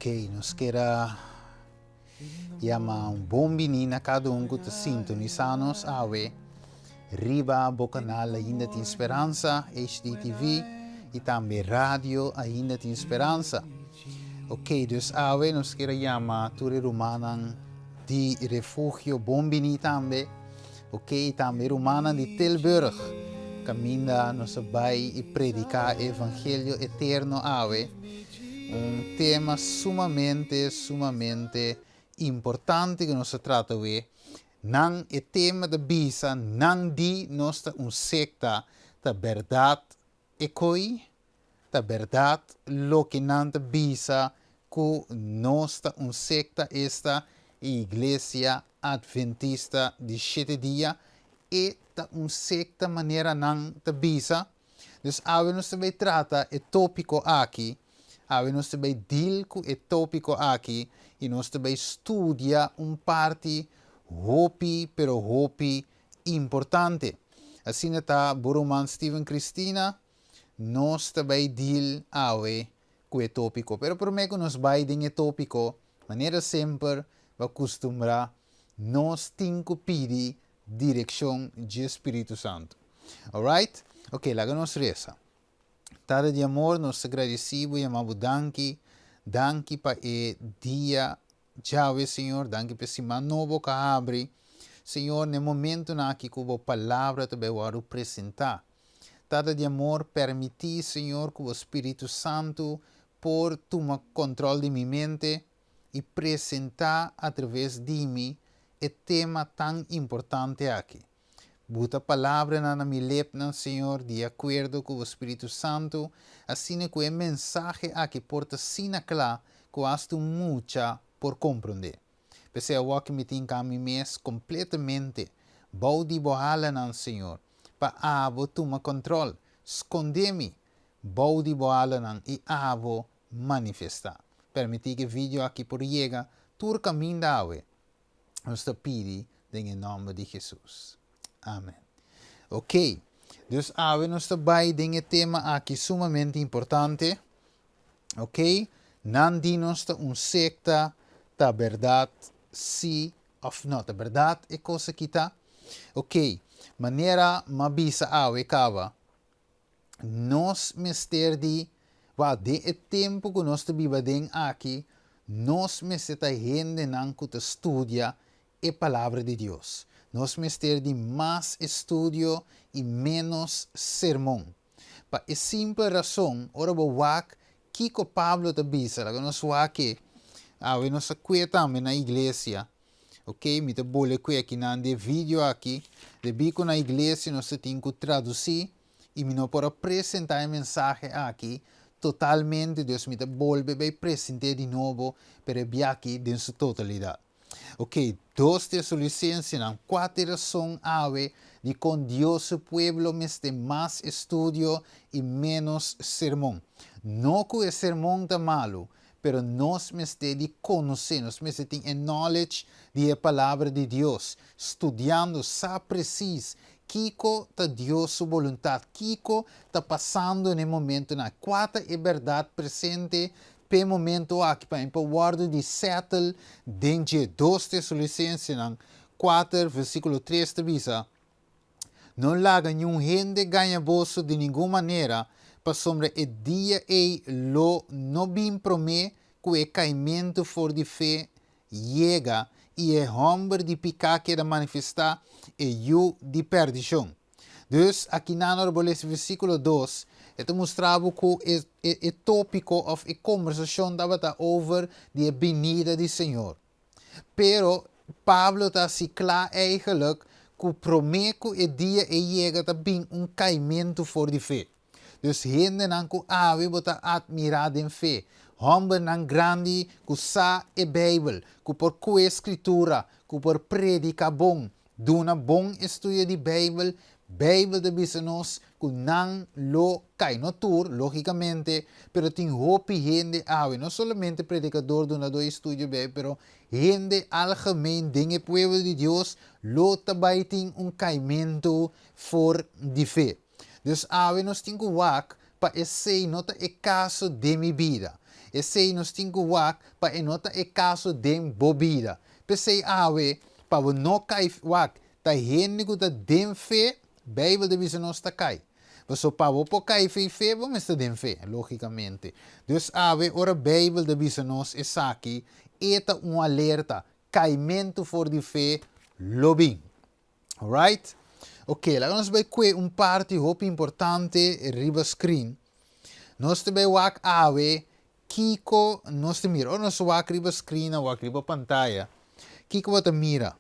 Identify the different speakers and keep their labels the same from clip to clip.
Speaker 1: Ok, nos kier a yama un bon bini na kada un ku ta sintonisá nos awe riba bo kanal Ainda Tin Speransa, HDTV, i tambe Radio Ainda Tin Speransa. Ok, dus awe nos kier a yama tur e rumannan di Refugio bon bini tambe. Ok, i tambe e rumannan di Tilburg, kaminda nos a bai i prediká e evangelio eterno awe. Un tema sumamente, sumamente importante ku nos ta trata awe. Nan e tema ta bisa nan di nos ta un sekta, ta bèrdat e koi? Ta bèrdat loke nan ta bisa ku nos ta un sekta, esta e Iglesia Adventista di Shete Dia? E ta un sekta manera nan ta bisa? Dus awe nos ta bai trata e tópiko aki, awe nos ta bai deal ku e tópiko aki i nos ta bai studia un parti hopi pero hopi importante. Asina ta bo ruman Steven Cristina, nos ta bai deal awe ku e tópiko. Pero promé ku nos bai den e tópiko, manera semper bo a kustumbrá, nos tin ku pidi direkshon dje Spiritu Santu. Alright? Ok, laga nos resa. Tata di amor, nos ta gradisí bo, yama bo danki. Danki pa e dia djawe, Señor. Danki pa e siman nobo ku a habri. Señor, na e momentunan aki ku bo palabra ta bai wòrdu presentá. Tata di amor, permití, Señor, ku bo Spiritu Santu por tuma kòntròl di mi mente i presentá atraves di mi e tema tan importante aki. Buta palabranan na mi lepnan, Señor, di akuerdo ku bo Spiritu Santu, asina ku e mensahe aki por ta asina kla ku asta un mucha por komprondé. P'esei awor mi tin ka mi mes kompletamente bou di bo halanan, Señor, pa abo tuma kòntròl. Skondé mi bou di bo halanan i abo manifestá. Permití ku e video aki por yega tur kaminda awe. Nos ta pidi den e nòmber di Hesus. Amen. Ok, dus awe nos ta bai den e tema aki sumamente importante. Ok, nan di nos ta un sekta, ta bèrdat si òf no? Ta bèrdat e kos aki ta? Ok, manera m'a bisa awe kaba, nos mester di, wou, den e tempu ku nos ta biba den aki, nos mester ta hendenan ku ta studia e Palabra di Dios. Nos mester di mas estudio i ménos sermon. Pa e simpel rason, ora bo wak kiko Pablo ta bisa, laga nos wak e, awe nos a kue tambe na iglesia, Ok, mi ta bole kue akinan den e video aki, debí ku na iglesia nos ta tin ku tradusí i mi no por a presentá e mensahe aki totalmente, dus mi ta bolbe bai present'é di nobo, pero e biaha aki den su totalidat. Ok, dos Tesalonicensenan, kua ta e rason awe dikon Dios su pueblo mester mas estudio i ménos sermon? No ku e sermon ta malu, Pero nos mester di konosé, nos mester tin e knowledge di e Palabra di Dios, studiando sa presis kiko ta Dios su boluntat, kiko ta pasando na e momentonan, kua ta e bèrdat presente p'e momento aki pa e por wòrdu di settle den dje. Dos Tesalonicensenan kuater versíkulo tres ta bisa, No laga niun hende gaña boso di ningun manera, pasobra e dia ei lo no bin promé ku e kaimentu for di fe yega i e hòmber di piká keda manifestá, e yu di pèrdishon. Dus, akinan ora bo lesa versíkulo dos, e ta mustra bo ku e e tópiko òf e kombersashon tabata over di e binida di Señor. Pero Pablo ta hasi kla eigenlijk ku promé ku e dia ei yega ta bin un kaimentu for di fe. Dus hendenan ku awe bo ta atmirá den fe, hòmbernan grandi ku sa e Beibel, ku por kue Skritura, ku por prediká bon, Duna bon estudio di Beibel. Beibel ta bisa nos ku nan lo kai. No tur, lógikamente, pero tin hopi hende awe, no solamente predikador, dunadó di estudio di Beibel, pero hende algemeen den e pueblo di Dios lo ta bai tin un kaimentu for di fe. Dus awe nos tin ku wak pa esei no ta e kaso den mi bida. Esei nos tin ku wak pa e no ta e kaso den bo bida. P'esei awe, pa bo no kai, wak, ta hende ku ta den fe, Beibel ta bisa nos ta kai. Pasobra pa bo por kai fe i fe, bo mester den fe, lógikamente. Dus awe, ora Beibel ta bisa nos esaki, e ta un alerta, kaimentu for di fe lo bin. Alright? Ok, laga nos bai kue un parti hopi importante riba screen. Nos ta bai wak awe kiko nos ta mira. Ora nos wak riba screen of wak riba pantaya, kiko bo ta mira?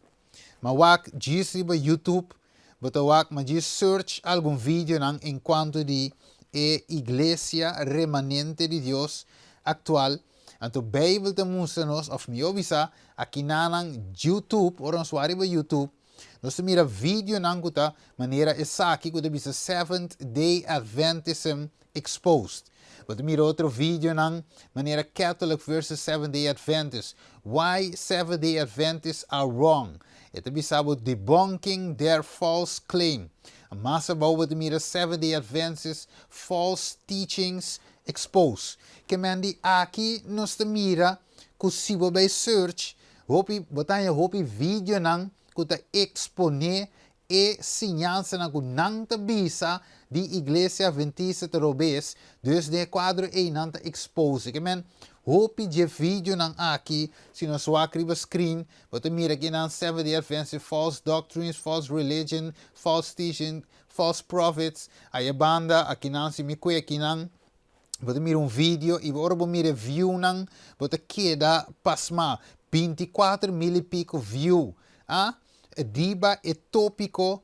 Speaker 1: Ma wak djis riba YouTube, bo ta wak ma djis search algun videonan en cuanto di e iglesia remanente di Dios actual. Anto Bijbel ta mustra nos, of mihó bisa, akinanan YouTube, ora nos wak riba YouTube, nos ta mira videonan ku ta manera esaki ku ta bisa Seventh Day Adventism Exposed. Bo ta mira otro videonan manera Catholic versus Seventh Day Adventist, Why Seventh Day Adventists Are Wrong. E ta bisa bo Debunking Their False Claim. Mas abou bo ta mira Seventh Day Adventist False Teachings Expose. Ke men di aki nos ta mira ku si bo bai search hopi bo ta haña hopi videonan ku ta eksponé e siñansanan ku nan ta bisa di Iglesia Adventista ta robes, dus den e kuadro ei nan ta expose. Ke men hopi dje videonan aki si nos wak riba screen bo ta mira ke nan Seventh Day Adventist false doctrines, false religion, false teaching, False prophets, aya banda akinan si mi kue akinan bo ta mira un video y ora bo mira e view nan bo ta keda pasma, 24 mil y pico view ah riba e topico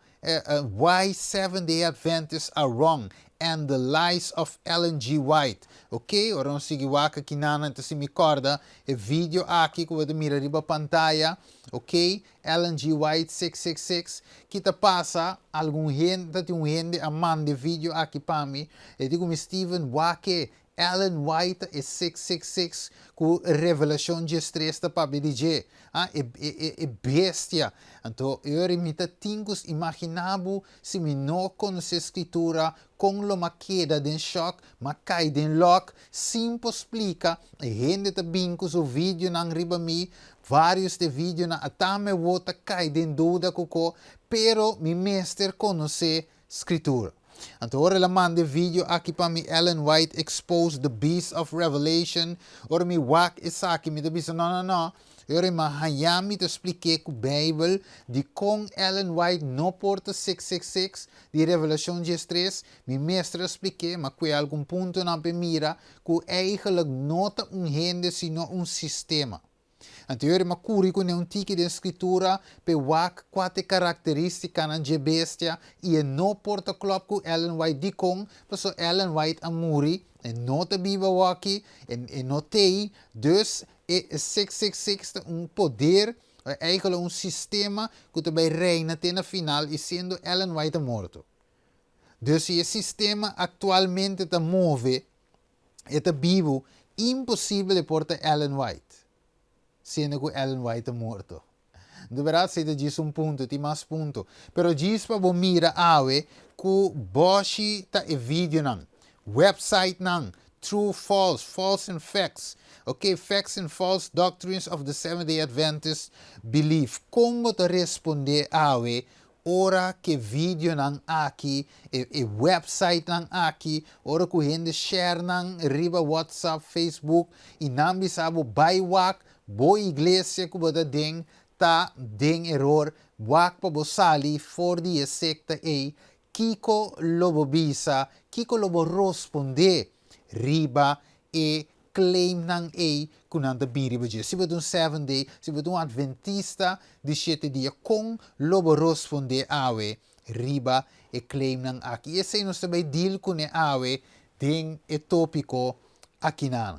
Speaker 1: why Seventh Day Adventists are wrong and the lies of Ellen G. White ok ora nos sigui wak akinan nan ta si mi corda e video aki ku bo ta mira riba pantaya ok. Ellen G. White 666, Ki ta pasa? Algun hende, ta tin un hende a manda e video aki pa mi. E di ku mi, Steven, wak e Ellen White ta e 666 ku Revelashon 13 ta papia di dje. Ah, e, e, e, e bestia. Anto, e ora mi ta tin ku imaginá bo si mi no konosé Skritura, kon lo m'a keda den shòk, m'a kai den lòk, sin por splika. E hende ta bin ku su videonan riba mi, Varios de videonan a tame wo ta kai den duda ku ko, pero mi mester konosé Skritura. Anto ora el a manda e video aki pa mi Ellen White Exposed the Beast of Revelation, ora mi wak esaki mi ta bisa no no no, e ora mi a haña mi ta splik'é ku Beibel dikon Ellen White no por ta 666 di Revelashon 13, mi mester a splik'é, m'a kue algun puntonan p'e mira ku eigenlijk no ta un hende sino un sistema. Anto yori m'a kuri kuné un tiki den Skritura p'e wak kua ta e karakterístikanan dje bestia i e no por ta klòp ku Ellen White. Dikon? Pasobra Ellen White a muri, e no ta biba awoki, e e no t'ei. Dus e 666 ta un poder, eigenlijk un sistema ku ta bai reina te na final i siendo Ellen White a morto. Dus si e sistema aktualmente ta move, E ta bibu, imposibel e por ta Ellen White, siendo ku Ellen White ta morto. Di berdad esei ta djis un punto, tin mas punto. Pero djis pa bo mira awe ku boshi ta e videonan, websitenan, true, false, false and facts, ok, facts and false doctrines of the Seventh Day Adventist belief. Kon bo ta responde awe Ora ke videonan aki, e e websitenan aki, ora ku hende share nan riba WhatsApp, Facebook, i nan bisa bo bai wak bo iglesia ku bo ta den ta den eror, wak pa bo sali for di e sekta ei, kiko lo bo bisa, kiko lo bo rospondé riba e claimnan ei cu nan ta bin riba dje. Si bo ta un Seventh Day, si bo ta un Adventista di shete dia, con lo bo rosponde awe riba e claimnan aki? Y esey nos ta bay deal cune awe den e topico akinan.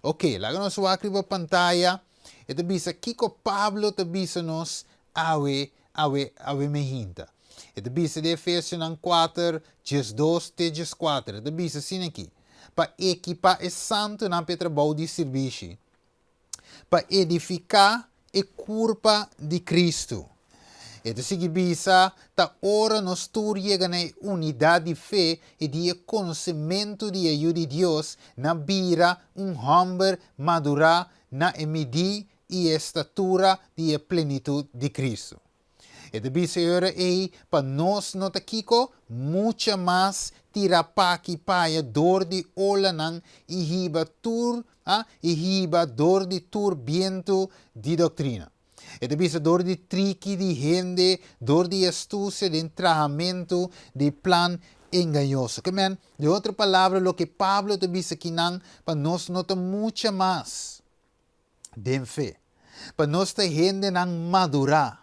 Speaker 1: Ok, laga nos wak riba pantaya. E ta bisa kico Pablo ta bisa nos awe, awe, awe mehinta. E ta bisa den Efesionan 4, 12 te 14. E ta bisa asina aki. pa ekipá e santunan pa e trabou di sirbishi, pa edifiká e kurpa di Kristu. E ta sigui bisa, Ta ora nos tur yega na e unidat di fe i di e konosementu di e Yu di Dios, na bira un hòmber madurá na e midí i e statura di e plenitut di Kristu. E ta bisa e ora ei pa nos no ta kiko? Mucha mas tira paki paya dor di olanan i hiba tur, a, i hiba dor di tur bientu di doktrina. E ta bisa dor di triki di hende, dor di astusia den trahamentu di plan engañoso. Ke men, den otro palabra, loke Pablo ta bisa kinan pa nos no ta mucha mas den fe. Pa nos ta hendenan madurá.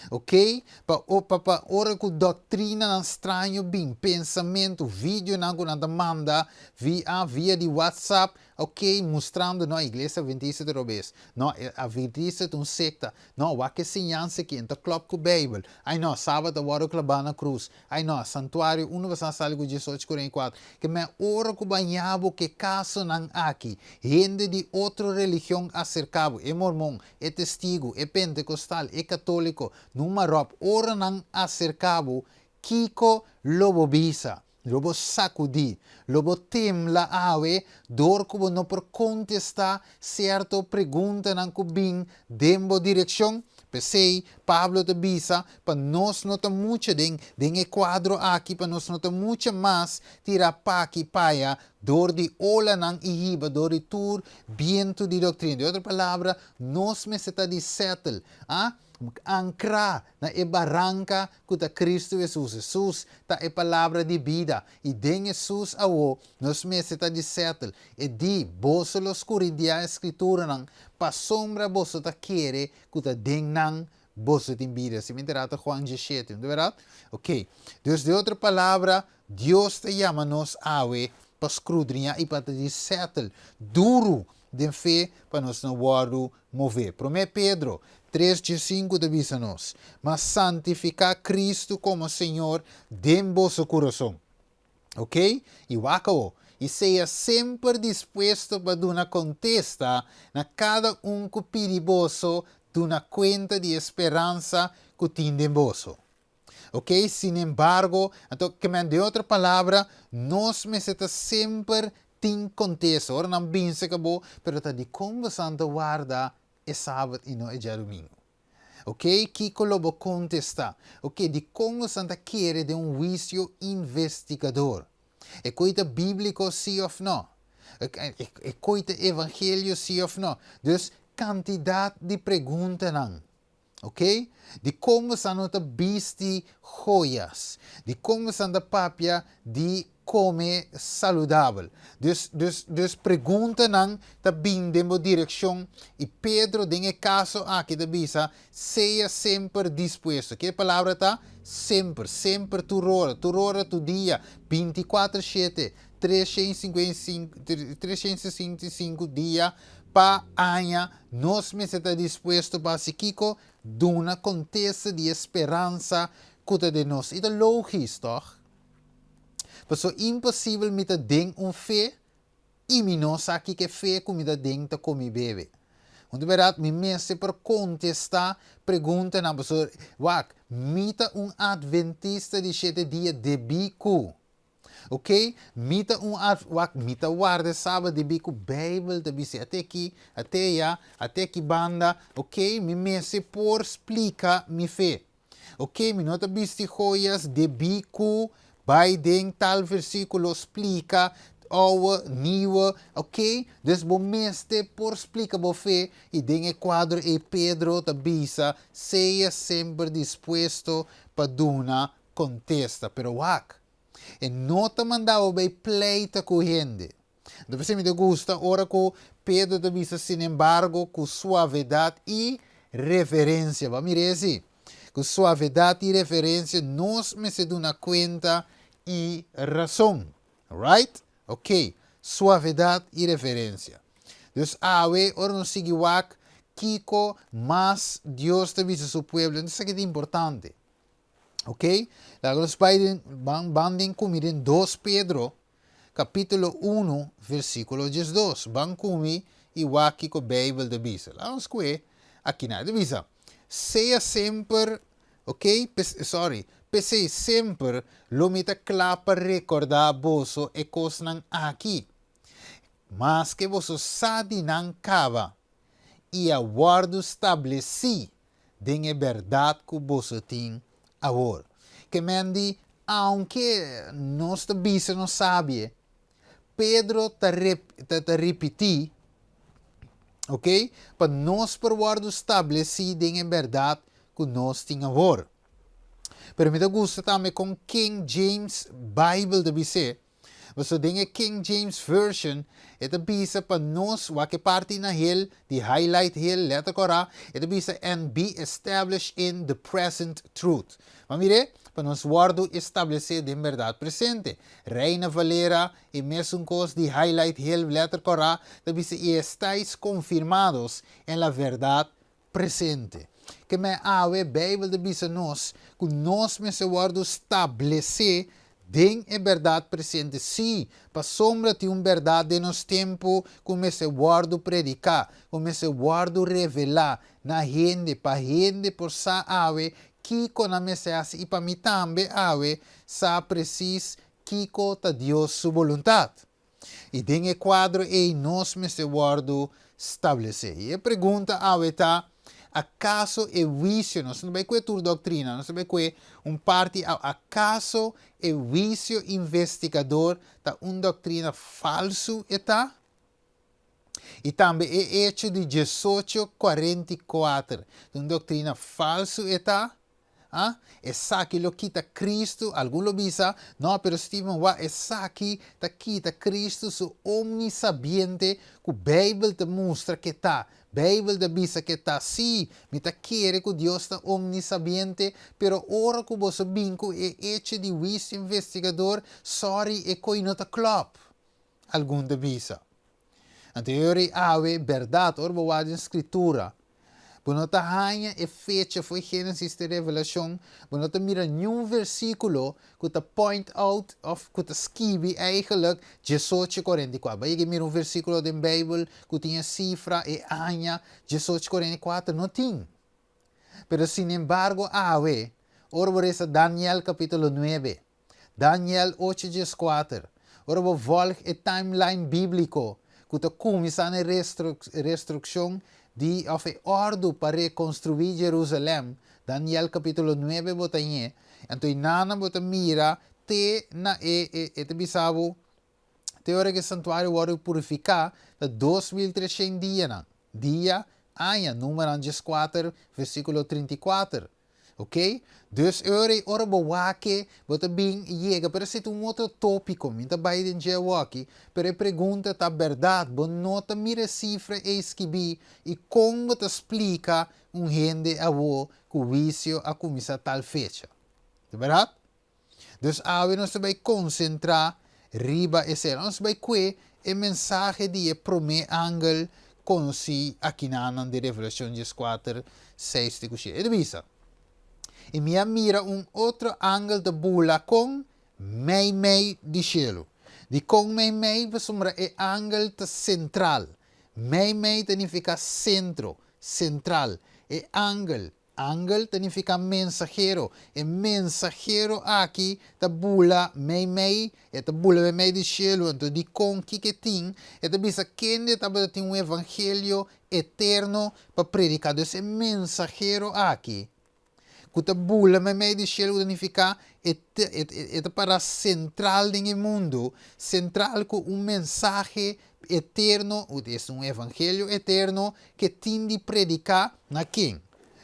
Speaker 1: Ok? Pa pa pa ora ku doktrinanan straño bin, pensamentu, videonan ku nan ta manda via via di WhatsApp, Ok, mustrando, no, iglesia adventista ta robes. No, e adventista ta un sekta. No, wak e siñansa aki, en ta klòp ku Beibel. Ai no, sabat a wòrdu klabá na krus. Ai no, santuario unu basá sali ku 18:44. Ke men ora ku baña bo ku e kasonan aki, hende di otro religion aserká bo, e mormon, e testigu, e pentekostal, e katóliko, numa ròp, ora nan aserká bo, kiko lo bo bisa? Lo bo sakudí, lo bo tembla awe dor ku bo no por kontestá sierto preguntanan ku bin den bo direkshon? P'esei, Pablo ta bisa pa nos no ta mucha den den e kuadro aki, pa nos no ta mucha mas tirá p'aki p'aya dor di olanan i hiba dor di tur bientu di doktrina. Den otro palabra, nos mester ta di sètel, a ankrá na e baranka ku ta Kristu Hesus. Hesus ta e Palabra di bida, i den Hesus awo nos mester ta di sètel. E di, Boso lo skurindiá e Skrituranan, pasobra boso ta kere ku ta den nan boso tin bida. Si mi enterá ta Juan 17, no ta bèrdat? Oké. Dus den otro palabra, Dios ta yama nos awe pa skrudriñá i pa ta di sètel duru den fe pa nos no wòrdu mové. Promé Pedro tres 15 ta bisa nos, Ma santifiká Kristu komo Señor den boso kurason. Oké? I wak awo, i sea semper dispuesto pa duna kontesta na kada un ku pidi boso duna kuenta di e speransa ku tin den boso. Ok, sinembargo, anto ke men den otro palabra, nos mester ta semper tin kontesta. Ora nan binse ka bo, pero ta dikon bosan ta warda e sabat i no e djadumingu? Ok, kiko lo bo kontesta? Ok, dikon bosan ta kere den un huisio investigador? E koi ta bíbliko sí òf nò? E koi ta evangelio sí òf nò? Dus, kantidat di preguntanan. Ok? Dikon bosan no ta bisti joyas? Dikon bosan ta papia di kome saludabel? Dus, dus, dus preguntanan ta bin den bo direkshon i Pedro den e kaso aki ta bisa, Sea semper dispuesto. Ke palabra ta? Semper, semper tur ora, tur ora, tur dia, 24 shete, 365 dia pa aña. Nos mester ta dispuesto pa hasi kiko? Duna kontesta di e speransa ku ta den nos. I ta logis, tòg? Pasobra imposibel mi ta den un fe i mi no sa kiko e fe ku mi ta den ta komi bebe. Un di bèrdat mi mester por kontestá preguntanan pasobra, wak, mi ta un atventista di shete dia debí ku. Ok, mi ta un ad, wak, mi ta warda e sabat debí ku Beibel ta bis'é. Ate aki, ate ayá, ate aki banda. Ok, mi mester por splika mi fe. Ok, mi no ta bisti joyas debí ku bai den tal versíkulo splika ouwe, nieuwe. Ok, dus bo mester por splika bo fe i den e kuadro ei Pedro ta bisa, Sea semper dispuesto pa duna kontesta. Pero wak, E no ta manda bo bay pleita cu hende. Anto p'esei mi ta gusta ora cu Pedro ta bisa sinembargo cu suavedad y reverencia. Bo a mira esi? Cu suavedad y reverencia nos mester duna cuenta y rason. Right? Ok. Suavedad y reverencia. Dus awe ora nos sigui wak kico mas Dios ta bisa su pueblo, esaki ta importante. Ok, laga nos bai den, ban, ban den ku mi den 2 Pedro, kapítulo 1, versíkulo 12. Ban ku mi i wak kiko Beibel ta bisa. Laga nos kue akina. E ta bisa, Sea semper, Ok, sorry, p'esei semper lo mi ta kla pa rekordá boso e kosnan aki, maske boso sa di nan kaba i a wòrdu stablesí den e bèrdat ku boso tin awor. Ke men di, aunke nos ta bisa nos sabie, Pedro ta ta ripití, ok, pa nos por wòrdu stablesí den e bèrdat ku nos tin awor. Pero mi ta gusta tambe kon King James Bible ta bis'é, pasobra den e King James Version e ta bisa pa nos, wak e parti na hel, di highlight hel, lèter kòrá, e ta bisa and be established in the present truth. Ma mir'é, pa nos wòrdu establesé den bèrdat presente. Reina Valera, e mesun kos di highlight hel letter kòrá, ta bisa y estáis confirmados en la verdad presente. Ke men awe Beibel ta bisa nos ku nos mester wòrdu stablesé den e bèrdat presente. Sí, pasobra tin un bèrdat den nos tempu ku mester wòrdu prediká, ku mester wòrdu revelá na hende, pa hende por sa awe kiko nan mester hasi i pa mi tambe awe sa presis kiko ta Dios su boluntat. I den e kuadro ei nos mester wòrdu stablesé. I e pregunta awe ta, Akaso e huisio, nos no ta bai kue tur doktrina, nos ta bai kue un parti awe, akaso e huisio investigador ta un doktrina falsu e ta? I tambe e echo di diesocho 44 ta un doktrina falsu e ta? Ah, esaki lo kita Cristo, algun lo bisa, no, pero Steven, wak, esaki ta kita Cristo su omnisabiente ku Bijbel ta mustra ke ta. Bijbel ta bisa ke ta. Sí, mi ta kere ku Dios ta omnisabiente, pero ora ku boso bin ku e echo di huisio investigador, sorry, e koi no ta klòp, algun ta bisa. Anto e ora ei awe, bèrdat, ora bo wak den Skritura, bo no ta haña e fecha fo'i Génesis te Revelashon, bo no ta mira niun versíkulo ku ta point out òf ku ta skibi eigenlijk 1844. Bo a yega mira un versíkulo den Beibel ku tin e sifra, e aña 1844? No tin. Pero sinembargo awe, ora bo resa Daniel kapítulo nuebe, Daniel ocho 14, Ora bo volg e timeline bíbliko ku ta kuminsá na e restrukshon di òf e òrdu pa rekonstruí Jerusalèm, Daniel kapítulo nuebe bo ta ñe, anto einana bo ta mira te na e e ta bisa bo te ora ku e santuario wòrdu purifiká ta 2300 dianan, dia, aña, Númeronan 14 versíkulo 34. Ok? Dus e ora ei ora bo wak e, bo ta bin yega, pero esei ta un otro tópiko, mi ta bai den dje awoki, pero e pregunta ta bèrdat, bo no ta mira e sifra ei skibí i kon bo ta splika un hende awo ku huisio a kuminsá tal fecha? Ta bèrdat? Dus awe nos ta bai konsentrá riba esei. Nos ta bai kue e mensahe di e promé angel konosí akinanan den Revelashon 14, 6 te ku 7. E ta bisa, I mi a mira un otro angel ta bula kon meimei di shelu. Dikon meimei? Pasobra e angel ta sentral. Meimei ta nifiká sentro, sentral. E angel Angel ta nifiká mensahero. E mensahero aki ta bula meimei, e ta bula meimei di shelu. Anto dikon? Kiko e tin? E ta bisa kende tabata tin un evangelio eterno pa prediká. Dus e mensahero aki ku ta bula meimei di shelu ku ta nifiká e e ta para sentral den e mundu, sentral ku un mensahe eterno, es un evangelio eterno ke tin di prediká na ken?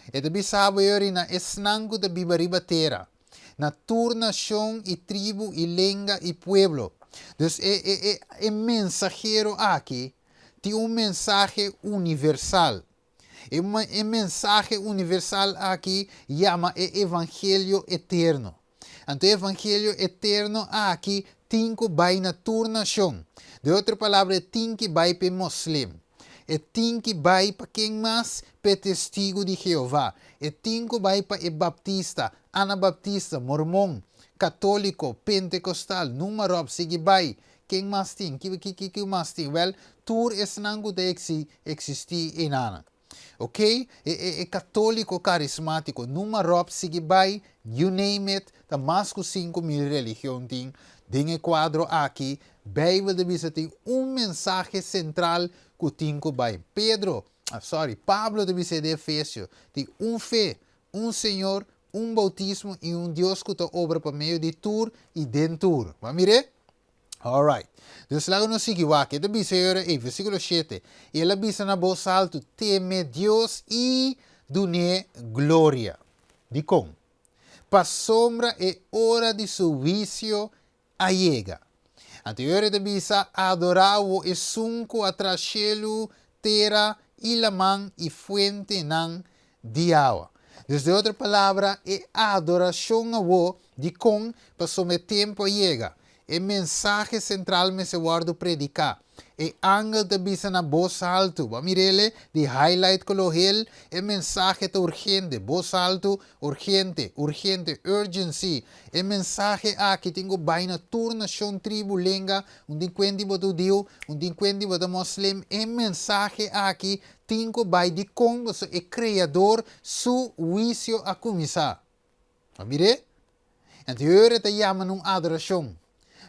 Speaker 1: E ta bisa bo yori na esnan ku ta biba riba tera, na tur nashon i tribu i lenga i pueblo. Dus e e e e mensahero aki tin un mensahe universal. E e mensahe universal aki yama e evangelio eterno. Anto e evangelio eterno aki tin ku bai na tur nashon. Den otro palabra e tin ki bai pa e moslim. E tin ki bai pa ken mas? Pa e Testigu di Jehová. E tin ku bai pa e baptista, anabaptista, mormon, katóliko, pentekostal, numa ròp, sigui bai. Ken mas tin? Ki, ki, ki, ki mas tin? Wèl, tur esnan ku ta eksistí einanan. Ok? E, e, e katóliko karismátiko, numa ròp, sigui bai, you name it, ta mas ku 5000 religion tin. Den e kuadro aki, Beibel ta bisa tin un mensahe sentral ku tin ku bai. Pedro, ah, sorry, Pablo ta bisa den Efesio, tin un fe, un Señor, un boutismo i un Dios ku ta obra pa medio di tur i den tur. Bo a mir'é? Alright. Dus laga nos sigui wak. E ta bisa e ora ei, versíkulo 7. I el a bisa na bos altu, Teme Dios i dun'é gloria. Dikon? Pasobra e ora di su huisio a yega. Anto e ora e ta bisa, Adorá bo esun ku a traha shelu, tera i laman i fuentenan di awa. Dus den otro palabra, e adorashon awor, dikon? Pasobra e tempu a yega. E mensahe sentral mester wòrdu prediká. E angel ta bisa na bos haltu, bo a mir'el di highlight koló hel, e mensahe ta urgente, bos haltu, urgente, urgente, urgency. E mensahe aki tin ku bai na tur nashon, tribu, lenga, un tin kuenti bo ta hudiu, un tin kuenti bo ta moslim, e mensahe aki tin ku bai dikon pasobra e Kreador su huisio a kuminsá. A mir'é? Anto e ora e ta yama na un adorashon.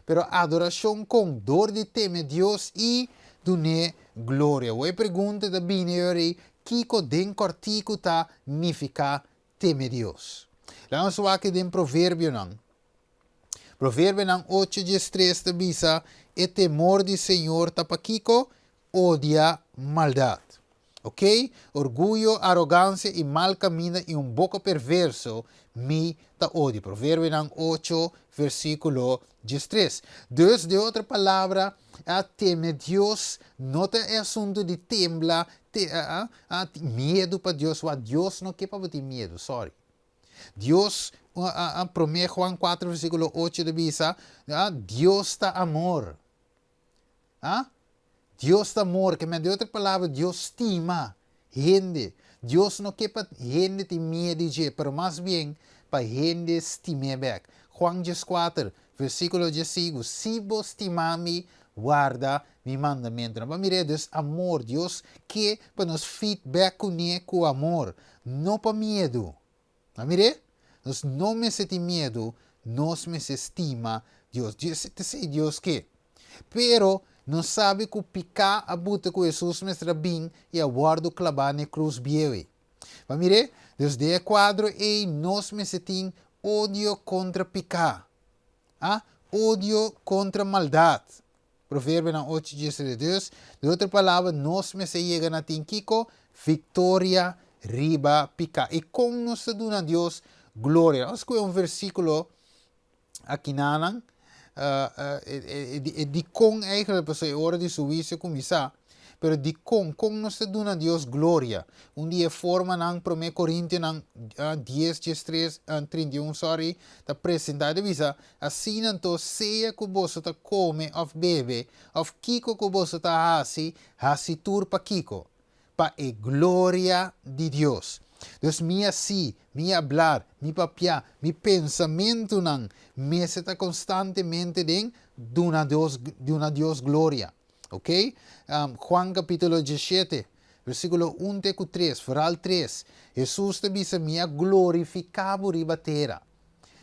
Speaker 1: Pero adorashon kon? Dor di teme Dios i dun'é gloria. Awor e pregunta ta bini e ora ei, kiko den kòrtiku ta nifiká teme Dios? Laga nos wak den Proverbionan. Proverbionan ocho diestres ta bisa, E temor di Señor ta pa kiko? Odia maldat. Ok, orguyo, arogansia i mal kaminda i un boka perverso mi ta odia. Proverbionan ocho, versíkulo 13. Dus, den otro palabra, a teme Dios no ta e asuntu di tembla, te, a, a, miedu pa Dios. Wak, Dios no ke pa bo tin miedu, sorry. Dios, a, a, promé Juan 4, versíkulo 8 ta bisa, a, Dios ta amor. Ha? Dios ta amor, ke men den otro palabra Dios stima hende. Dios no ke pa hende tin miedu di dje, pero mas bien pa hende stim'é bek. Juan 14, versíkulo 15, Si bo stima mi, warda mi mandamentunan. Bo a mir'é? Dus amor, Dios ke pa nos feed bek kuné ku amor, no pa miedu. A mir'é? Nos no mester tin miedu, nos mester stima Dios. Dios ta esei Dios ke. Pero, nos sabi ku piká a buta ku Hesus mester a bin i a wòrdu klabá na e krus bieu ei. Bo a mir'é? Dus den e kuadro ei nos mester tin odio kontra piká. A Odio kontra maldat. Proverbionan ocho diestres. Dus, den otro palabra, nos mester yega na tin kiko? Viktoria riba piká. I kon nos ta duna Dios gloria? Nos skohe un versíkulo akinanan, e dikon eigenlijk, pasobra e ora di su huisio kuminsá. Pero dikon? Kon nos ta duna Dios gloria? Un di e formanan Promé Korintionan 10, 13, 31, sorry, ta presentá i ta bisa, Asina anto, sea ku boso ta kome òf bebe, òf kiko ku boso ta hasi, hasi tur pa kiko? Pa e gloria di Dios. Dus mi hasi, mi hablar, mi papia, mi pensamentunan mester ta konstantemente den duna Dios, duna Dios gloria. Ok? Juan kapítulo 17, versíkulo 1 te ku 3, vooral 3, Hesus ta bisa, Mi a glorifiká bo riba tera.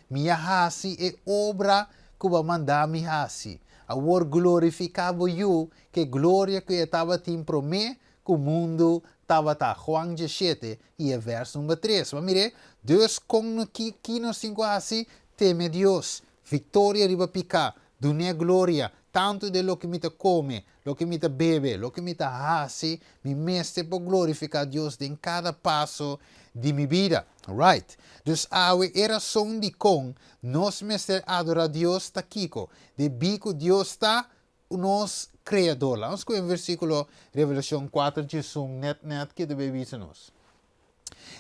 Speaker 1: Mi a hasi e obra ku bo a manda mi hasi. Awor glorifiká bo Yu, ku e gloria ku e tabatin promé ku mundu tabata. Juan 17 i e vèrs number 3. Bo a mir'é? Dus kon no ki ki nos tin ku hasi? Teme Dios. Viktoria riba piká. Dun'é gloria, tantu den loke mi ta kome, loke mi ta bebe, loke mi ta hasi, mi mester por glorifiká Dios den kada paso di mi bida. Right. Dus awe e rason dikon nos mester adorá Dios ta kiko? Debí ku Dios ta nos Kreador. Laga nos skohe un versíkulo, Revelashon 4 diesun, nèt nèt ke ta bay bisa nos.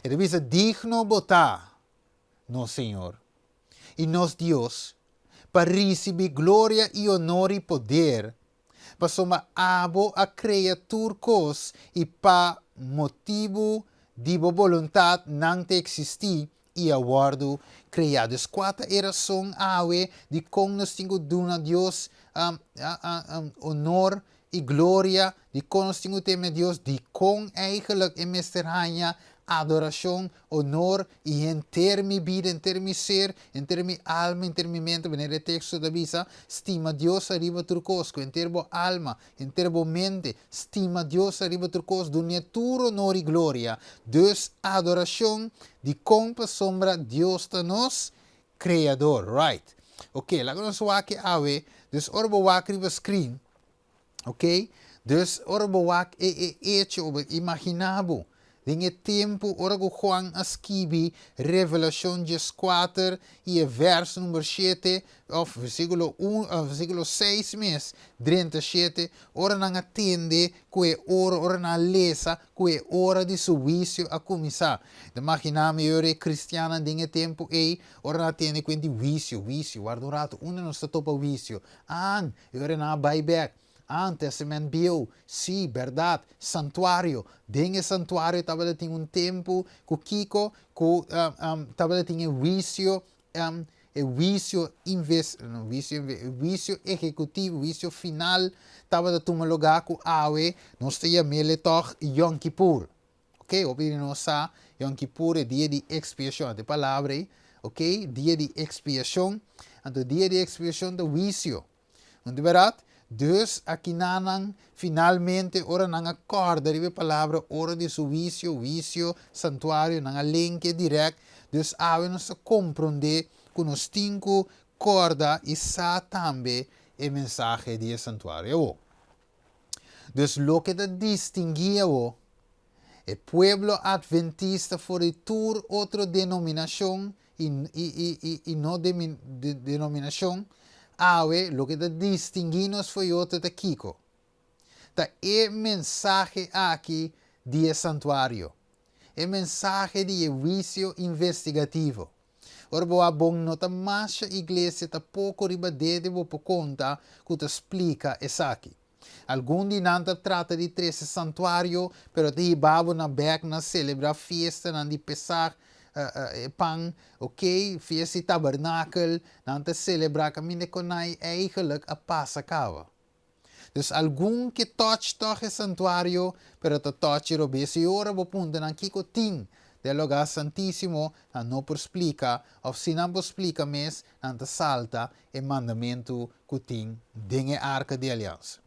Speaker 1: E ta bisa, Digno bo ta, nos Señor i nos Dios, pa risibí gloria i onor i poder, pasobra abo a krea tur kos i pa motibu di bo boluntat nan ta eksistí i a wòrdu kreá. Dus kua ta e rason awe dikon nos tin ku duna Dios onor? i gloria. Dikon nos tin ku teme Dios? Dikon eigenlijk e mester haña adorashon, honor i henter mi bida, henter mi ser, henter mi alma, henter mi mente? Manera e teksto ta bisa, stima Dios ariba tur kos, ku henter bo alma, henter bo mente, stima Dios ariba tur kos, dun'é tur honor i gloria. Dus adorashon, dikon? Pasobra Dios ta nos Kreador, right? Ok, laga nos wak awe. Dus ora bo wak riba screen, ok? Dus ora bo wak e hecho, imaginá bo den e tempu ora ku Juan a skibi Revelashon 14 i e verso number 7, òf versíkulo 1, versíkulo 6 mes, 37, ora nan a tende ku e ora, ora nan a lesa ku e ora di su huisio a kuminsá. Imaginá mi ora e kristiannan den e tempu ei, ora nan a tende ku di huisio, huisio, warda un ratu, unda nos ta topa huisio? Ah, e ora nan a bai bèk. Ah, Testament Bieu, sí, bèrdat, santuario. Den e santuario tabatin un tempu ku kiko, ku tabatin e huisio, e huisio invest, no, huisio, huisio ehekutivo, huisio final, tabata tuma lugá ku awe nos ta yam'é tòg Yom Kippur. Ok, hopi nos sa, Yom Kippur e dia di ekspiashon, e palabra ei, ok, dia di ekspiashon, anto dia di ekspiashon ta huisio. No ta bèrdat? Dus aki nan finalmente ora nan a kòrda riba e palabra ora di su huisio, huisio, santuario, nan a link e dirèkt. Dus awe nos ta komprondé ku nos tin ku kòrda i sa tambe e mensahe di e santuario. Dus loke ta distinguí e pueblo adventista for di tur otro denominashon i no denominashon, awe, loke ta distinguí nos for di otro ta kiko? Ta e mensahe aki di e santuario. E mensahe di huisio investigativo. Ora bo bon no ta masha iglesia, ta poko riba dede bo por konta ku ta splika esaki. Algun di nan ta trata di trese santuario, pero ta hiba bo nan bèk na selebrá fiesta nan di Pesach, pan, ok, fiesta di tabernakel, nan ta selebrá kaminda ku nan eigenlijk a pasa kaba. Dus algun ke touch toch e santuario, pero ta touch robes i ora bo puntra nan kiko tin den lugá santísimo, nan no por splika, òf si nan por splika mes, nan ta salta e mandamentu ku tin den e arka di aliansa.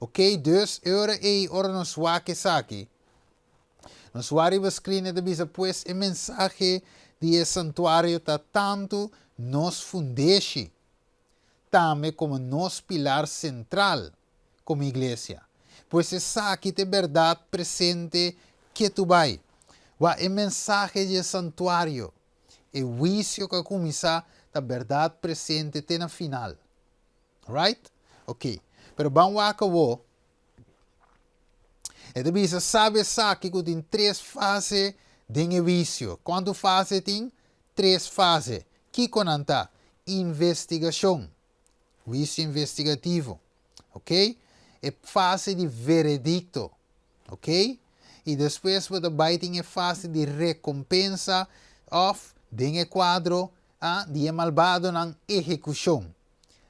Speaker 1: Ok, dus e ora ei, ora nos wak esaki, nos wak riba screen, ta bisa, pues e mensahe di e santuario ta tantu nos fundeshi, tambe komo nos pilar sentral komo iglesia. Pues esaki ta bèrdat presente ketu bai. Wa e mensahe di e santuario, e huisio ku a kuminsá, ta bèrdat presente te na final. Right? Ok. Pero ban wak awo. E ta bisa, sabi esaki ku tin tres fase den e huisio. Kuantu fase tin? Tres fase. Kiko nan ta? Investigashon. Huisio investigativo. Ok? E fase di veredikto. Ok? I despues bo ta bai tin e fase di rekompensa òf den e kuadro a di e malbadonan ehekushon.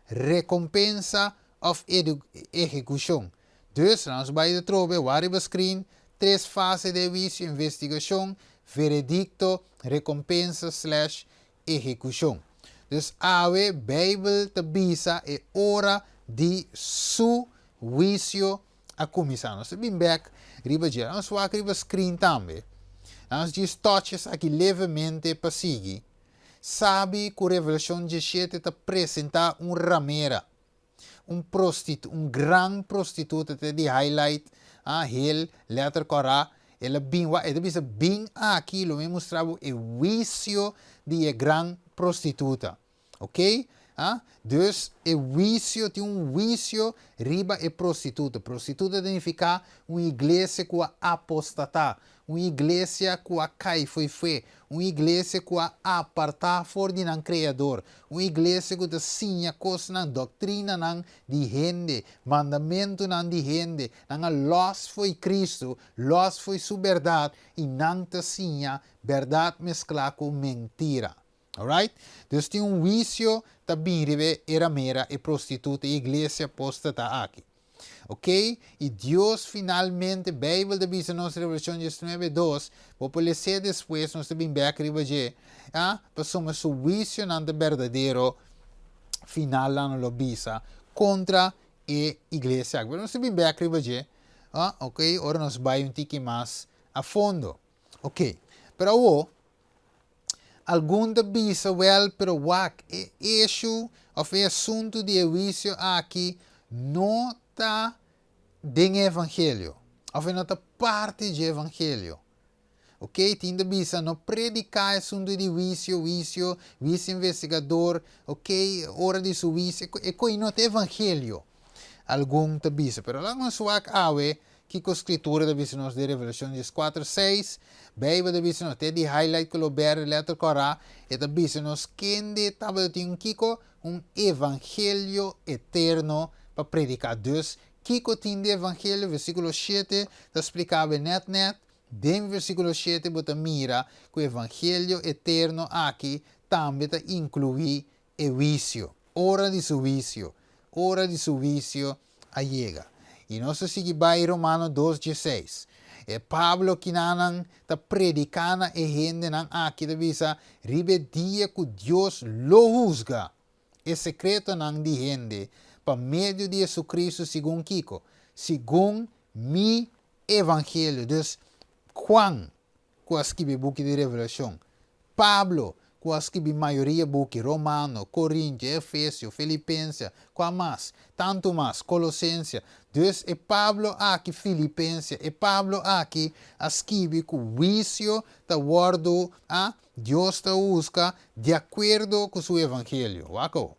Speaker 1: Rekompensa òf ehekushon. Dus, nos bai atrobe, wak riba screen, tres fase di huisio: investigashon, veredikto, rekompensa/ehekushon. Dus awe Beibel ta bisa e ora di su huisio a kuminsá. Nos bin bèk riba dje. Nos wak riba screen tambe. Nos djis touch esaki levemente pa sigui. Sabi ku Revelashon 17 ta presentá un ramera, un gran prostituta, te di highlight, ah, hel, letter kòrá, el a bin, e ta bisa, bin aki, lo mi mustra bo e huisio di e gran prostituta. Ok? Ah? Dus e huisio, tin un huisio riba e prostituta. Prostituta ta nifiká un iglesia ku a apostatá, un iglesia ku a kai fo'i fe, un iglesia ku a apartá for di nan kreador, un iglesia ku ta siña kosnan, doktrinanan di hende, mandamentunan di hende, nan a lòs fo'i Kristu, lòs fo'i su bèrdat, i nan ta siña bèrdat mesklá ku mentira. Alright? Dus tin un huisio ta bin riba e ramera, e prostituta, e iglesia apóstata aki. Ok? I Dios finalmente, Beibel ta bisa nos Revelashon 19, 2, bo por les'é despues, nos ta bin bèk riba dje, a, pasobra su huisionan ta berdadero, finalnan lo bisa kontra e iglesia aki. Pero nos ta bin bèk riba dje, a, ok, ora nos bai un tiki mas a fondo. Ok, pero awor, Algun ta bisa, Wèl, pero wak, e eshu òf e asuntu di e huisio aki no ta den e evangelio, òf e no ta parti dje evangelio. Oké, tin ta bisa, no prediká e asuntu di huisio, huisio, huisio investigador, oké, ora di su huisio, e koi no ta evangelio, algun ta bisa. Pero laga nos wak awe Kiko Skritura ta bisa nos den Revelashon 14, 6? Beibel ta bisa nos, te di highlight koló bèrdè lèter kòrá, e ta bisa nos kende tabata tin un kiko? Un evangelio eterno pa prediká. Dus, kiko tin di evangelio? Versíkulo 7 ta spliká bo nèt nèt. Den versíkulo 7 bo ta mira ku evangelio eterno aki tambe ta inkluí e huisio. Ora di su huisio. Ora di su huisio a yega. I nos ta sigui bai Romano 2 dieseis. E Pablo kinanan ta prediká na e hendenan aki ta bisa riba e dia ku Dios lo husga e sekretonan di hende pa medio di Hesukristu segun kiko? Segun mi evangelio. Dus Juan ku a skibi buki di Revelashon, Pablo, ku a skibi mayoria buki, Romano, Korintio, Efesio, Filipensia, kua mas? Tantu mas, Kolosensia. Dus e Pablo aki, Filipensia, e Pablo aki a skibi ku huisio ta wòrdu, a, Dios ta husga di akuerdo ku su evangelio. Wak awo.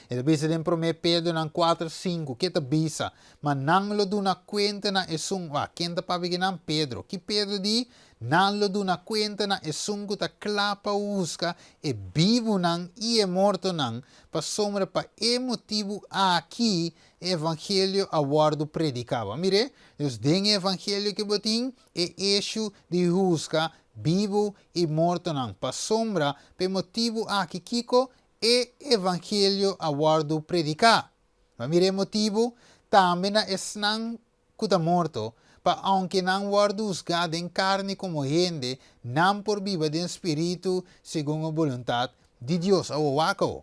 Speaker 1: E ta bisa den Promé Pedronan 4, 5, ke ta bisa, Ma nan lo duna kuenta na esun, wak, ken ta papia ki nan? Pedro. Ki Pedro di? Nan lo duna kuenta na esun ku ta kla pa husga e bibunan i e mortonan, pasobra pa e motibu aki e evangelio a wòrdu prediká. Bo a mir'é? Dus den e evangelio ke bo tin e eshu di husga bibu i mortonan, pasobra pa e motibu aki kiko? E evangelio a wòrdu prediká. Bo a mira e motibu? Tambe na esnan ku ta morto, pa ounke nan wòrdu husgá den karni komo hende, nan por biba den spiritu segun e boluntat di Dios. Awor wak awor.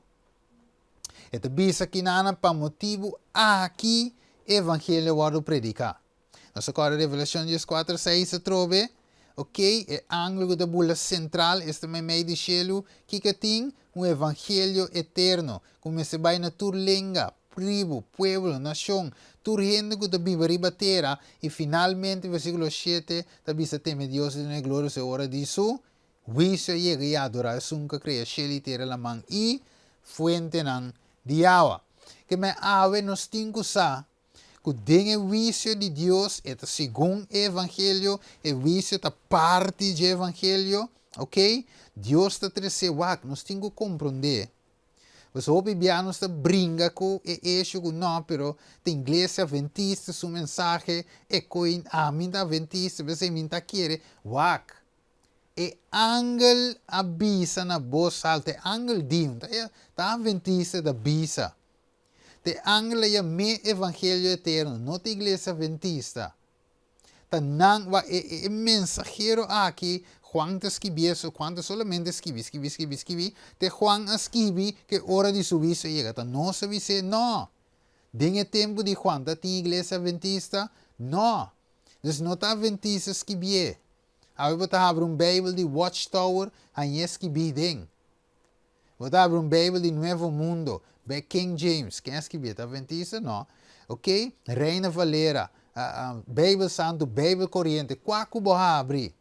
Speaker 1: E ta bisa kinanan pa motibu aki e evangelio a wòrdu prediká. Nos a kòrda Revelashon 14, 6 atrobe. Ok, e angel ku ta bula sentral, esta meimei di shelu, kiko tin? Un evangelio eterno, ku mester bai na tur lenga, tribu, pueblo, nashon, tur hende ku ta biba riba tera, i finalmente versíkulo 7 ta bisa teme Dios i dun'é gloria su e ora di su huisio a yega i adorá esun ku a krea shelu i tera, laman i fuentenan di awa. Ke men awe nos tin ku sa ku den e huisio di Dios e ta segun e evangelio, e huisio ta parti dje evangelio, ok? Dios ta trese wak, nos tin ku komprondé. Pasobra hopi bia nos ta bringa ku e esho ku no, pero ta iglesia adventista su mensahe, e koi ami ta adventista, p'esei mi ta kere, wak. E angel a bisa na bos alto, e angel di, ta adventista ta bisa. Te angel a yam'é Evangelio Eterno, no te Iglesia Adventista. Ta nan, wa, e, e, e mensahero aki, Juan ta skibi eso, Juan ta solamente skibi, skibi, skibi, skibi, te Juan a skibi ke ora di su huisio a yega. Ta nos a bis'é? No! Den e tempu di Juan ta tin Iglesia Adventista? No! Dus no ta Adventista skibié. Awe bo ta habri un Bijbel di Watchtower, hañ'é skibí den. Bo ta abri un Bijbel di Nuevo Mundo, be King James, ken a skibié? Ta Adventista? No. Ok, Reina Valera, Bijbel Santu, Bijbel Koriente, kua ku bo habri,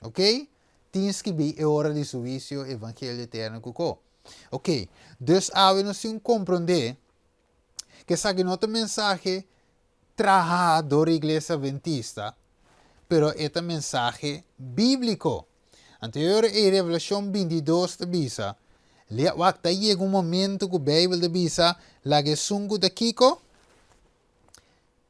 Speaker 1: ok, tin skibí e ora di su huisio, Evangelio Eterno ku ko. Ok, dus awe nos tin komprondé ku esaki no ta mensahe trahá dor Iglesia Adventista, pero e ta mensahe bíbliko. Anto e ora ei Revelashon 22 ta bisa, Lea, wak, ta yega un momento ku Beibel ta bisa, laga esun ku ta kiko?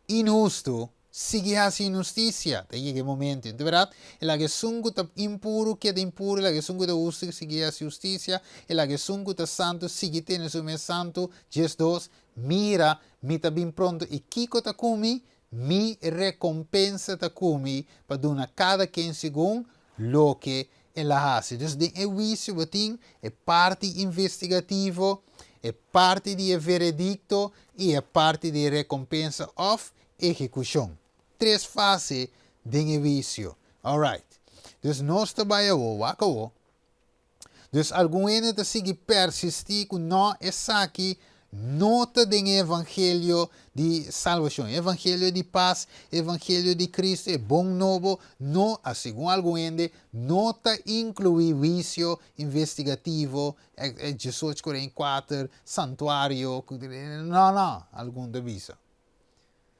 Speaker 1: Inhustu. Sigui hasi inhustisia. Ta yega e momento, di bèrdat? E laga esun ku ta impuru keda impuru, e laga esun ku ta hustu sigui hasi hustisia, e laga esun ku ta santu sigui tene su mes santu. 12, Mira, mi ta bin pronto, i kiko ta ku mi? Mi rekompensa ta ku mi pa duna kada ken segun loke el a hasi. Dus den e huisio bo tin e parti investigativo, e parti di e veredikto i e parti di e rekompensa òf ehekushon. Tres fase den e huisio. Alright. Dus nos ta bai awor, wak awor. Dus algun hende ta sigui persistí ku nò esaki no ta den e evangelio di salbashon, e evangelio di pas, e evangelio di Cristo, e bon nobo, no, asegun algun hende, no ta inkluí huisio investigativo, diesocho 44, santuario, no, no, algun ta bisa.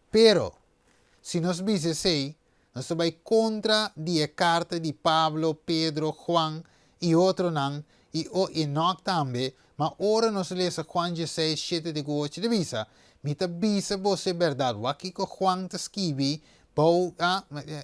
Speaker 1: Pero, si nos bisa esei, nos ta bai kontra di e karta di Pablo, Pedro, Juan i otronan, i o Enok tambe, ma ora nos lesa Juan dieseis, shete te ku ocho, ta bisa, Mi ta bisa boso e bèrdat. Wak kiko Juan ta skibi bou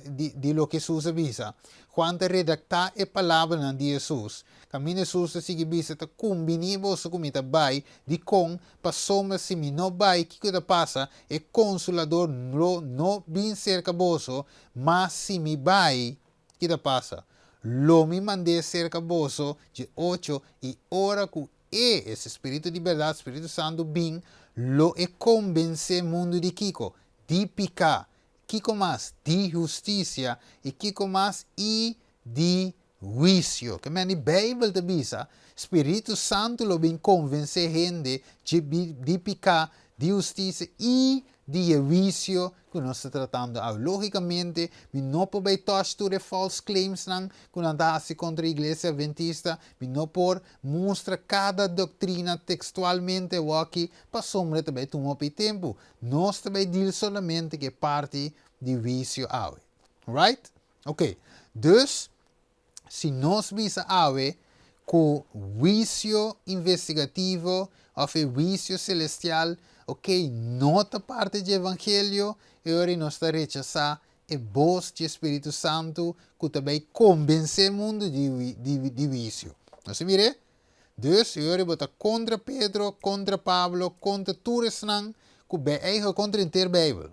Speaker 1: di di loke Hesus a bisa. Juan ta redaktá e palabranan di Hesus. Kaminda Hesus ta sigui bisa, Ta kumbiní boso ku mi ta bai. Dikon? Pasobra si mi no bai, kiko ta pasa? E Konsolador lo no bin serka boso, ma si mi bai, ki ta pasa? Lo mi mand'é serka boso, dje ocho, i ora ku e, esta Spiritu di bèrdat, Spiritu Santu, bin, lo e kombensé mundu di kiko? Di piká. Kiko mas? Di hustisia. I kiko mas? I di huisio. Ke men di Beibel ta bisa, Spiritu Santu lo bin konvensé hende dje di piká, di hustisia i di e huisio ku nos ta tratando awe. Lógikamente, mi no por bai tòch tur e false claimsnan ku nan ta hasi kontra Iglesia Adventista. Mi no por mustra kada doktrina tekstualmente awoki, pasobra ta bai tuma hopi tempu. Nos ta bai deal solamente ku e parti di huisio awe. Right? Ok, dus si nos bisa awe ku huisio investigativo òf e huisio selestial, ok, no ta parti dje evangelio, e ora ei nos ta rechasá e bos dje Spiritu Santu ku ta bai kombensé mundu di di huisio. Nos a mir'é? Dus e ora ei bo ta kontra Pedro, kontra Pablo, kontra tur esnan ku bai eigen kontra henter Beibel.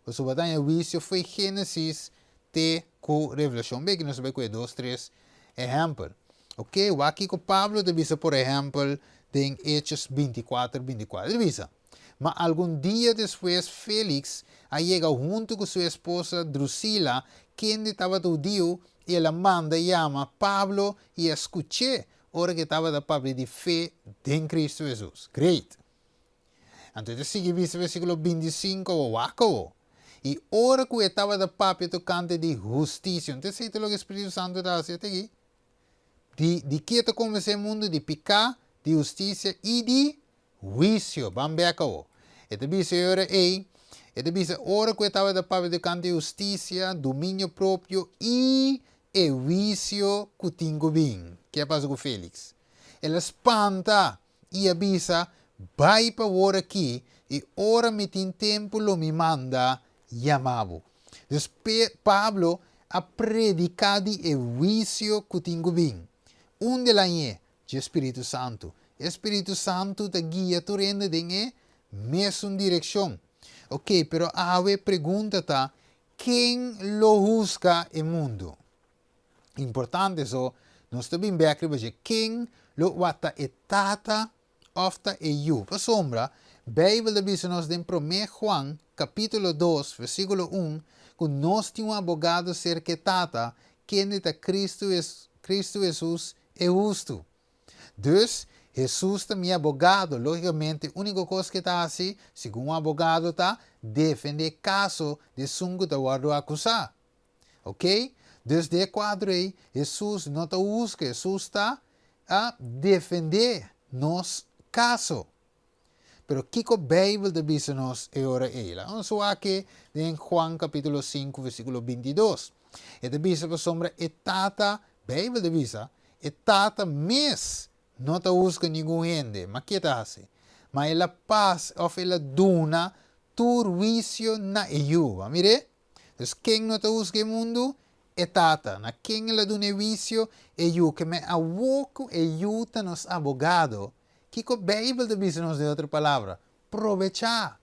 Speaker 1: Pasobra ta haña huisio fo'i Génesis te ku Revelashon. Beki nos ta bai ku e dos tres ehèmpel. Oke, wak kiko Pablo ta bisa por ehèmpel den Hechos 24, 24. E ta bisa, Ma algun dia despues Félix a yega huntu ku su esposa Drusila, kende tabata hudiu, i el a manda yama Pablo i a skuch'é ora ku e tabata papia di fe den Kristu Hesus. Great! Anto e ta sigui bisa versíkulo 25, Awor wak awor. I ora ku e tabata papia tokante di hustisia, no ta esei ta loke Spiritu Santu ta hasi at'aki? Di, di ke ta konvensé mundu? Di piká, di hustisia i di huisio. Ban bèk awor. E ta bisa e ora ei, e ta bisa ora ku e tabata papia tokante hustisia, dominio propio i e huisio ku tin ku bin. Ke a pasa ku Félix? El a spanta! I a bisa, Bai pa wor aki, i ora mi tin tempu lo mi manda yama bo. Dus Pablo a prediká di e huisio ku tin ku bin. Unda el a ñe? Dje Spiritu Santu. E Spiritu Santu ta guia tur hende den e mesun direkshon. Oke, pero awe pregunta ta, ken lo husga e mundu? Importante so, nos ta bin bek riba dje ken lo wak ta e tata of ta e yu. Pasobra Bijbel ta bisa nos den Promé Juan capítulo 2 versículo 1 cu nos tin un abogado cerca e Tata, kende ta Cristo Cristo Jesus e hustu. Dus, Hesus ta mi abogado. Lógicamente, único cos cu e ta haci, segun un abogado, ta defende e caso di esun cu ta wordo acusa. Ok? Dus den e kuadro ei, Hesus no ta husga, Hesus ta a defendé nos kaso. Pero kiko Beibel ta bisa nos e ora ei? Laga nos wak e den Juan kapítulo 5 versíkulo 22. E ta bisa pasobra e Tata, Beibel ta bisa, e Tata mes no ta husga ningun hende. Ma ke ta hasi? Ma el a pas òf el a duna tur huisio na e Yu. Bo a mir'é? Dus ken no ta husga e mundu? E Tata. Na ken el a duna e huisio? E Yu. Ke men awor ku e Yu ta nos abogado, kiko Beibel ta bisa nos den otro palabra? Probechá!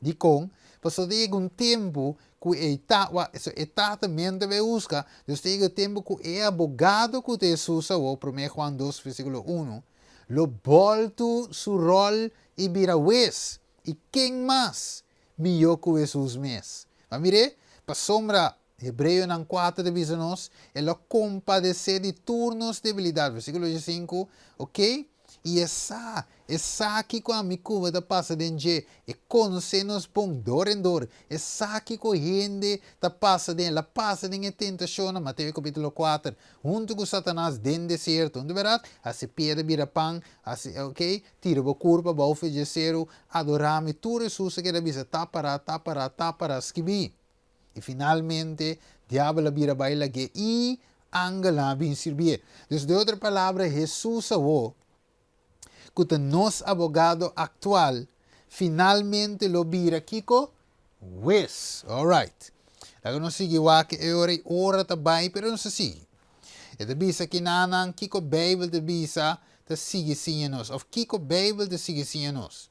Speaker 1: Dikon? Pasobra ta yega un tempu ku e ta, so e Tata men ta bai husga, dus ta yega e tempu ku e abogado ku ta Hesus awor, Promé Juan dos versíkulo unu, lo bòltu su ròl i bira hues. I ken mas mihó ku Hesus mes? Bo a mir'é? Pasobra Hebreonan kuater ta bisa nos, E lo kompadesé di tur nos debilidat, versíkulo diesinku, oke? I e sa, e sa kiko ami ku bo ta pasa den dje, e konosé nos bon dor en dor, e sa kiko hende ta pasa den, el a pasa den e tentashonnan, Mateo kapítulo kuater, huntu ku Satanas den desierto, no ta bèrdat? Hasi piedra bira pan, hasi, oke, tira bo kurpa bou fe dje seru, adorá mi, tur Hesus a keda bisa, Ta pará, ta pará, ta pará, skibí. I finalmente, diabel a bira bai lag'é i angelnan a bin sirbié. Dus, den otro palabra, Hesus awor, ku ta nos abogado aktual, finalmente lo bira kiko? Hues. Alright. Laga nos sigui wak e ora i ora ta bai, pero nos ta sigui. E ta bisa kinanan kiko Beibel ta bisa ta sigui siña nos, òf kiko Beibel ta sigui siña nos.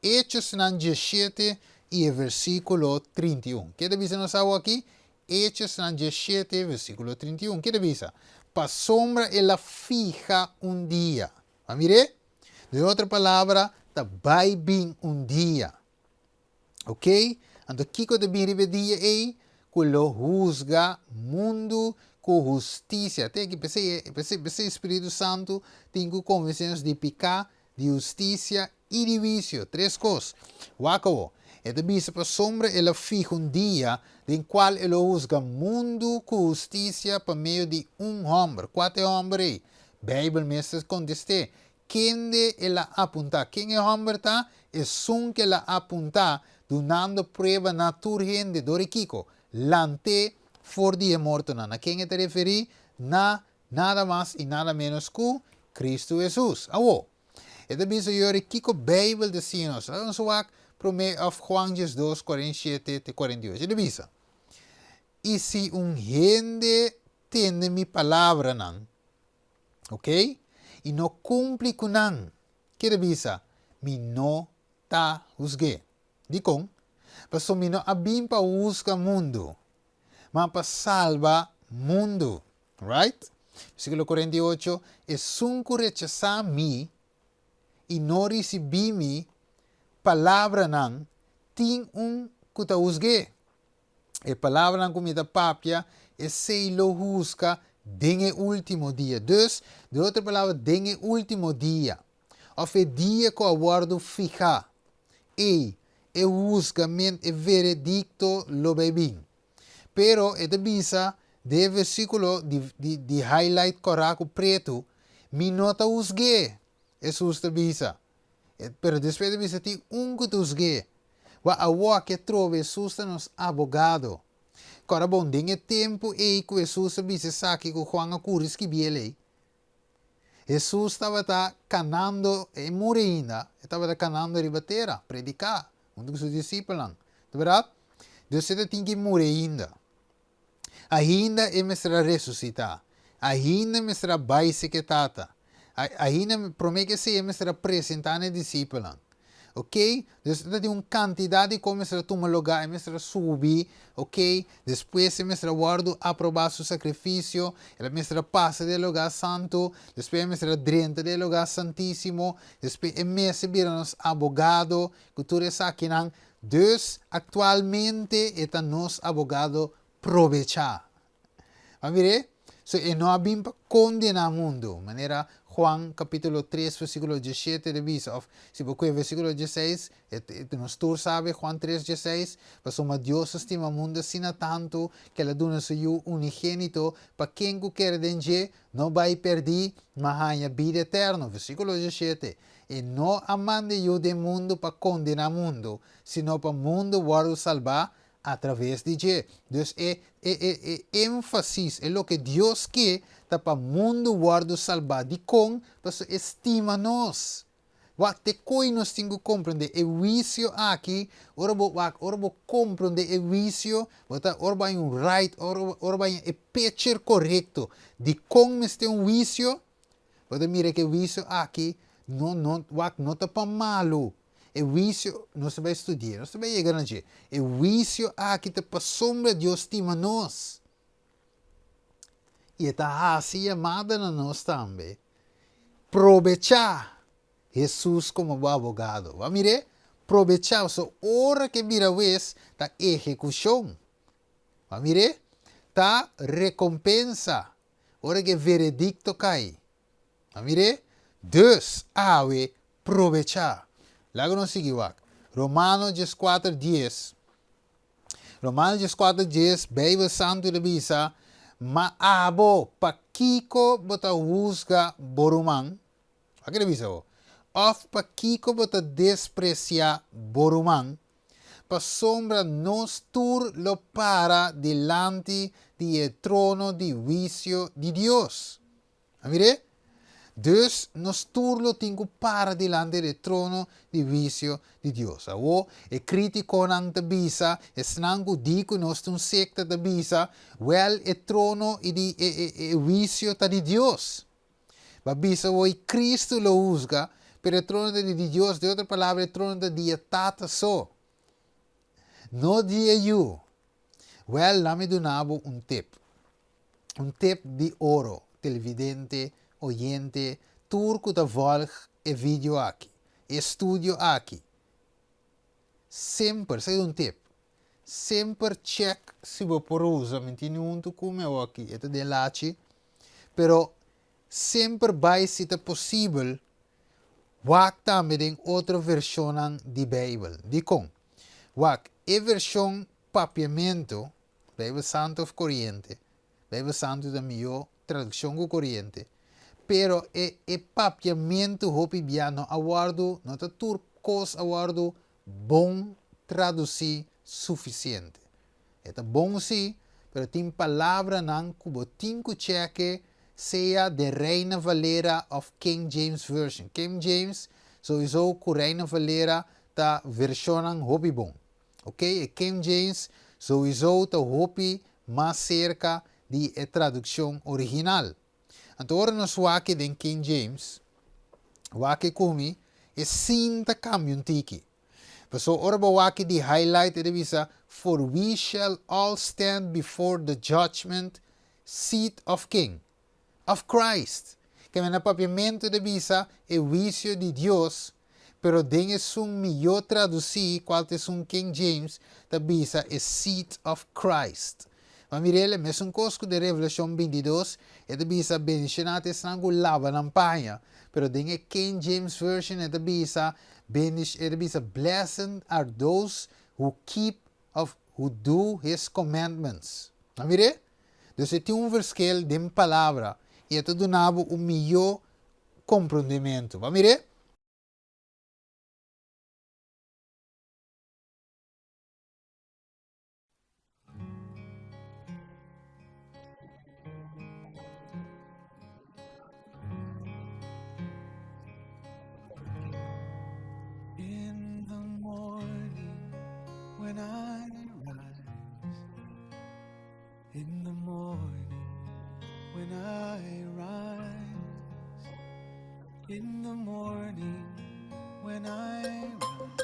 Speaker 1: Hechosnan diesshete i e versíkulo 31. Ke ta bisa nos awo aki? Hechosnan diesshete, versíkulo 31. Ke ta bisa? Pasobra el a fiha un dia. A mir'é? Den otro palabra, ta bai bin un dia. Ok? Anto kiko ta bin riba e dia ei? Ku lo husga mundu ku hustisia. Te aki, p'esei, p'esei, p'esei Spiritu Santu tin ku konvensé nos di piká, di hustisia i di huisio. Tres kos. Wak awo. E ta bisa pasobra el a fiha un dia den kual e lo husga mundu ku hustisia pa medio di un hòmber. Kua ta e hòmber ei? Beibel mes ta kontest'é, Kende el a apuntá? Ken e hòmber ta? Esun ku el a apuntá, dunando prueba na tur hende. Dor di kiko? Lant'é for di e mortonan. Na ken e ta referí? Na nada mas i nada ménos ku Kristu Hesus. Awor, e ta bisa yori kiko Beibel ta siña nos. Laga nos wak promé òf Juan diesdos, 47 te 48. E ta bisa, I si un hende tende mi palabranan, Ok? I no kumpli ku nan. Kere bisa, Mi no ta husg'é. Dikon? Pasobra mi no a bin pa husga mundu, ma pa salba mundu. Right? Versíkulo 48, Esun ku rechasá mi i no risibí mi palabranan, tin un ku ta husg'é. E palabranan ku mi ta papia, esei lo husga den e último dia. Dus, den otro palabra, den e último dia, òf e dia ku a wòrdu fihá, ei, e husgament, e veredikto lo bai bin. Pero e ta bisa den e versíkulo di, di, di highlight kòrá ku pretu, Mi no ta husg'é, Hesus ta bisa. Pero despues ta bisa tin un ku ta husg'é. Wak awor ke trobe Hesus ta nos abogado. Kòrda bon, den e tempu ei ku Hesus a bisa esaki ku Juan a kuri skibi e lei, Hesus tabata kanando, e muri ainda, e tabata kanando riba tera, prediká huntu ku su disipelnan. Ta bèrdat? Dus e ta tin ki muri ainda. Ainda e mester a resusitá. Ainda e mester a bai seke Tata. Ainda, promé ku esei e mester a presentá na e disipelnan. Oké? Dus ta tin un kantidat di kos mester a tuma lugá, e mester a subi, oké, despues e mester a wòrdu aprobá su sakrifisio, el a mester a pasa den e lugá santu, despues e mester a drenta den e lugá santísimo, despues e mester bira nos abogado, ku tur esakinan. Dus, aktualmente e ta nos abogado probechá. Bo a mir'é? So e no a bin pa kondená mundu, manera Juan kapítulo tres versíkulo diesshete ta bisa, òf si bo kue versíkulo diesseis, nos tur sabe Juan tres diesseis, Pasobra Dios a stima mundu asina tantu ku el a duna su Yu unigénito, pa ken ku kere den dje no bai pèrdí, ma haña bida eterno. Versíkulo diesshete, E no a manda e Yu den mundu pa kondená mundu, sino pa mundu wòrdu salbá a traves di dje. Dus e e e e énfasis, e loke Dios ke, ta pa mundu wòrdu salbá. Dikon? Pasobra e stima nos. Wak, te koi nos tin ku komprendé e huisio aki, ora bo wak, ora bo komprendé e huisio, bo ta, ora bo haña un right, ora, ora bo haña e picture korekto di kon mester un huisio, bo ta mira ku e huisio aki no, no, wak, no ta pa malu. E huisio, nos ta bai studi'é, nos ta bai yega na dje. E huisio aki ta pasobra Dios stima nos. I e ta hasi yamada na nos tambe, Probechá Hesus komo bo abogado. Bo a mir'é? Probechá, pasobra ora ku e bira wes, ta ehekushon. Bo a mir'é? Ta rekompensa ora ku e veredikto kai. Bo a mir'é? Dus, awe, probechá. Laga nos sigui wak. Romano dieskuater dies. Romano dieskuater dies, Beibel Santu ta bisa, Ma abo, pakiko bo ta husga bo ruman? Wak e ta bisa bo. Òf pakiko bo ta despresiá bo ruman? Pasobra nos tur lo para dilanti di e trono di huisio di Dios. A mir'é? Dus nos tur lo tin ku para dilanti di e trono di huisio di Dios. Awor, e krítikonan ta bisa, esnan ku di ku nos ta un sekta ta bisa, Wèl, e trono i di e e e huisio ta di Dios. Bo a bisa awor i Kristu lo husga, pero e trono ta di di Dios, den otro palabra e trono ta di e Tata so, no di e Yu. Wèl, lami duna bo un tip. Un tip di oro, televidente, oyente, tur ku ta vòlg e video aki, e studio aki. Semper, esaki ta un tip, semper chèk si bo por usa, mi tin huntu ku mi awoki, e ta den lachi, pero semper bai si ta posibel wak tambe den otro vershonnan di Beibel. Dikon? Wak, e vershon papiamentu Bijbel Santu of Koriente. Bijbel Santu ta mihó tradukshon ku Koriente. Pero e e papiamentu hopi bia no a wòrdu, no ta tur kos a wòrdu bon tradusí sufisiente. E ta bon sí, pero tin palabranan ku bo tin ku chèke sea den Reina Valera òf King James Version. King James souiso ku Reina Valera ta vershonnan hopi bon. Ok, e King James souiso ta hopi mas serka di e tradukshon original. Anto ora nos wak den King James, wak ku mi, e sin ta kambia un tiki. Paso ora bo wak di highlight e ta bisa, For we shall all stand before the judgment seat of King, of Christ. Kende na papiamentu ta bisa e huisio di Dios, pero den esun mihó tradusí, kual ta esun King James, ta bisa e seat of Christ. Ma mir'el e mesun kos ku den Revelashon bintidos, e ta bisa bendishoná ta esnan ku laba nan paña, pero den e King James Version e ta bisa bendish e ta bisa blessed are those who keep of who do his commandments. A mir'é? Dus e tin un verschil den palabra i e ta duna bo un mihó komprondementu. Bo a mir'é?
Speaker 2: In the morning when I rise In the morning when I rise In the morning when I rise.